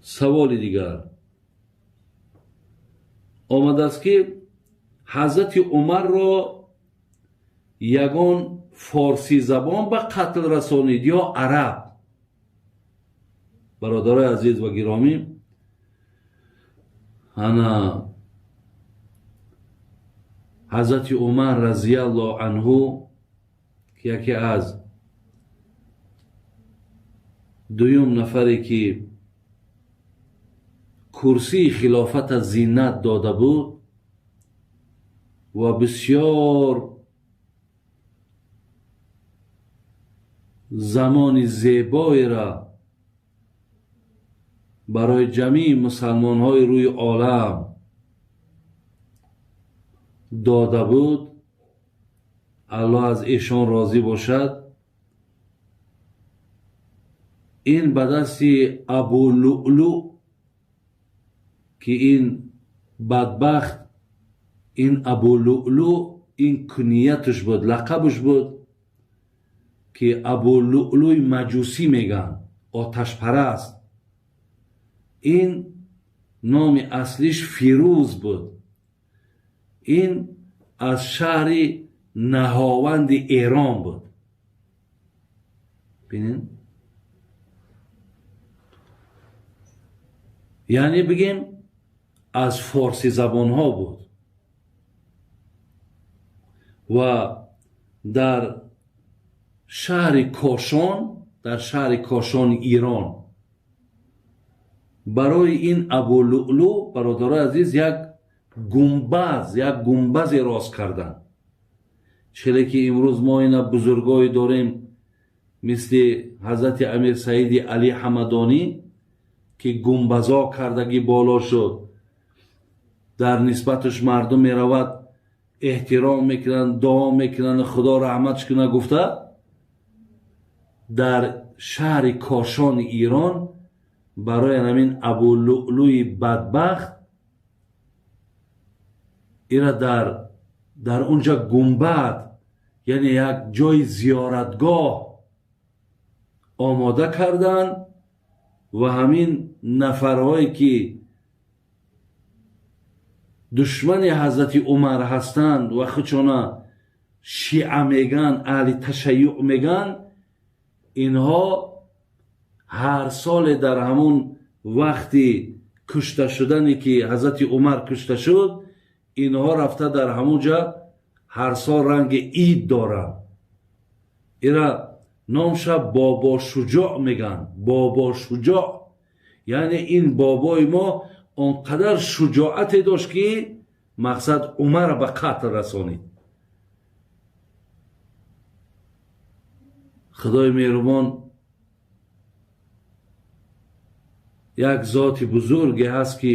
Саволи дигар омадааст, ки ҳазрати Умарро ягон форсизабон ба қатл расонид ё араб? Бародарои азиз ва гиромӣ, ана ҳазрати Умар разияллоҳу анҳу, ки яке аз дуюм нафаре, ки курсии хилофата зинат дода буд ва бисёр замони зебоеро барои ҷамъи мусалмонҳои рӯи олам дода буд, Аллоҳ аз эшон розӣ бошад, ин ба дасти Абулӯълӯ, ки ин бадбахт, ин Абулӯълӯ ин кунияташ буд, лақабаш буд, ки Абулӯълӯи маҷусӣ мегӯянд, оташпараст. Ин номи аслиш Фирӯз буд. Ин аз шаҳри Наҳованди Эрон буд. Бинед, яъне бигем, аз форсизабонҳо буд ва дар шаҳри Кошон, дар шаҳри Кошони Ирон барои ин Абулӯълӯ, бародарои азиз, як гумбаз, як гумбазе рост карданд. Челе ки имрӯз мо ина бузургое дорем, мисли ҳазрати Амир Саиди Али Ҳамадонӣ, ки гумбазо кардагӣ боло шуд, дар нисбаташ мардум меравад, эҳтиром мекунанд, дуо мекунанд, Худо раҳматш кунад гуфта. Дар шаҳри Кошони Ирон барои ҳамин Абулӯълӯи бадбахт ира дар унҷа гумбад, яъне як ҷои зиёратгоҳ омода карданд ва ҳамин нафарҳое, ки душмани ҳазрати Умар ҳастанд ва худшона шиа меган, аҳли ташайюъ меган, инҳо ҳар соле дар ҳамун вақти кушта шудане, ки ҳазрати Умар кушта шуд, инҳо рафта дар ҳамун ҷа ҳар сол ранги ид доранд. Ира номша Бобошуҷоъ меган. Бобошуҷоъ, яъне ин бобои мо он қадар шуҷоате дошт, ки мақсад Умарро ба қатл расонид. Худои меҳрубон як зоти бузурге ҳаст, ки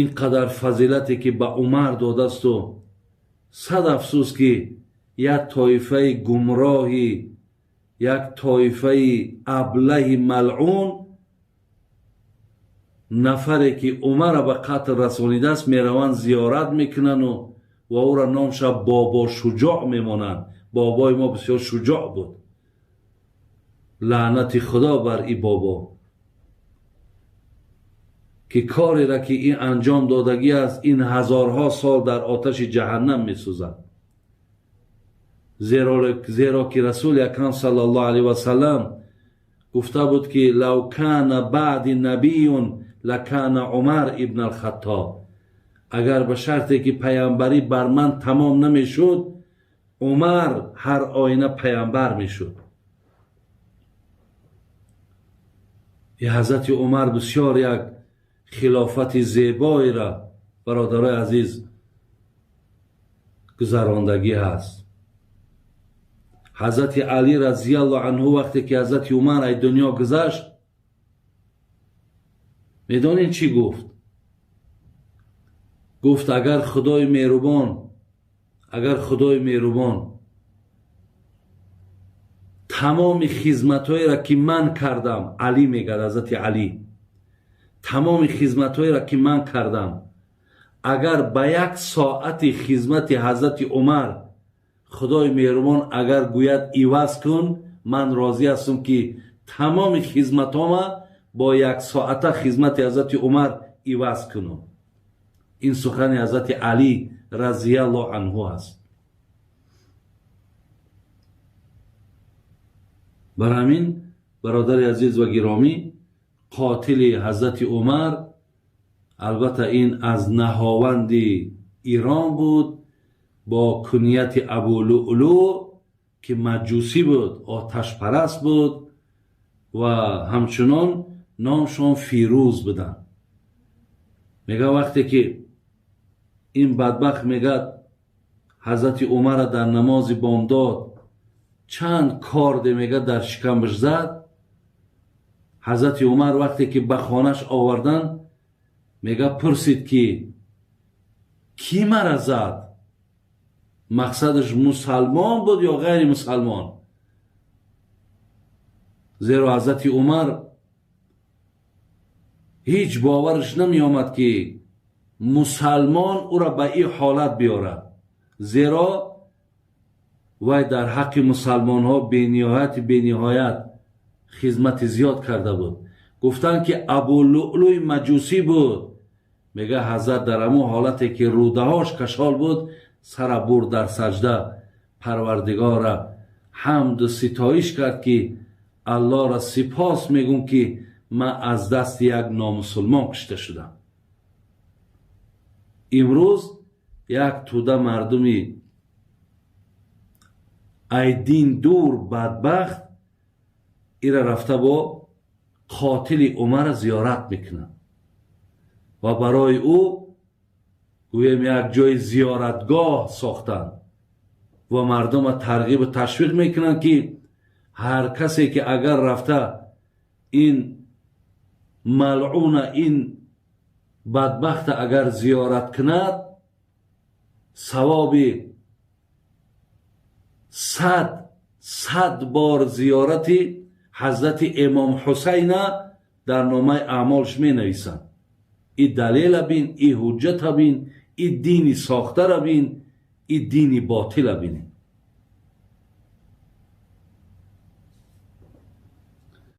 ин қадар фазилате, ки ба Умар додасту, сад афсӯс, ки як тоифаи гумроҳи, як тоифаи аблаҳи малъун нафаре, ки Умарро ба қатл расонидааст, мераванд, зиёрат мекунану ва ӯро номша Бобошуҷоъ мемонанд. Бобои мо бисёр шуҷоъ буд. Лаънати Худо бар и бобо, ки кореро, ки ин анҷом додагӣ аст, ин ҳазорҳо сол дар оташи ҷаҳаннам месӯзад. Зеро ки Расули Акрам саллаллоҳу алайҳи васаллам гуфта буд, ки лав кана баъди набиюн лакана Умар ибн алхаттоб. Агар ба шарте, ки паямбарӣ бар ман тамом намешуд, Умар ҳар оина паямбар мешуд. И ҳазрати Умар бисёр як хилофати зебоеро, бародарои азиз, гузарондагӣ ҳаст. Ҳазрати Алӣ разияллоҳу анҳу, вақте ки ҳазрати Умар аз дунё гузашт, медонед, чӣ гуфт? Гуфт: агар Худои меҳрубон, агар Худои меҳрубон тамоми хизматҳоеро, ки ман кардам, Алӣ мегӯяд, ҳазрати Алӣ, тамоми хизматҳоеро, ки ман кардам, агар ба як соати хизмати ҳазрати Умар Худои меҳрубон агар гӯяд иваз кун, Ман розӣ ҳастам, ки тамоми хизматҳома бо як соата хизмати ҳазрати Умар иваз кунам. Ин сухани ҳазрати Алӣ разияллоҳу анҳу аст. Бар ҳамин, бародари азиз ва гиромӣ, қотили ҳазрати Умар албатта ин аз наҳованди Ирон буд бо кунияти Абулӯълӯ, ки маҷусӣ буд, оташпараст буд ва ҳамчунон номшон Фирӯз буданд. Мега вақте ки ин бадбахт мегӯяд ҳазрати Умарро дар намози бомдод чанд корде мега дар шикамаш зад, ҳазрати Умар вақте ки ба хонаш овардан, мега пурсид, ки кӣ мара зад? Мақсадаш мусалмон буд ё ғайри мусалмон? Зеро ҳазрати Умар ҳеҷ бовараш намеомад, ки мусалмон ӯро ба ин ҳолат биёрад, зеро вай дар ҳаққи мусалмонҳо бениҳояти бениҳоят хизмати зиёд карда буд. Гуфтанд, ки Абулӯълӯи маҷусӣ буд. Мега ҳазрат дар ҳамон ҳолате ки рӯдаҳош кашол буд, сара бурд дар саҷда, Парвардигора ҳамду ситоиш кард, ки Аллоҳро сипос мегӯм, ки ман аз дасти як номусулмон кушта шудам. Имрӯз як тӯда мардуми айдин дур бадбахт ира рафта бо қотили Умарро зиёрат мекунанд ва барои ӯ гӯем як ҷои зиёратгоҳ сохтанд ва мардумро тарғибу ташвиқ мекунанд, ки ҳар касе ки агар рафта ин малъуна, ин бадбахта агар зиёрат кунад, савоби 100 бор зиёрати ҳазрати Имом Ҳусайна дар номаи аъмолш менависанд. И далела бин, и ҳуҷҷата бин, и дини сохтара бин, и дини ботила бин.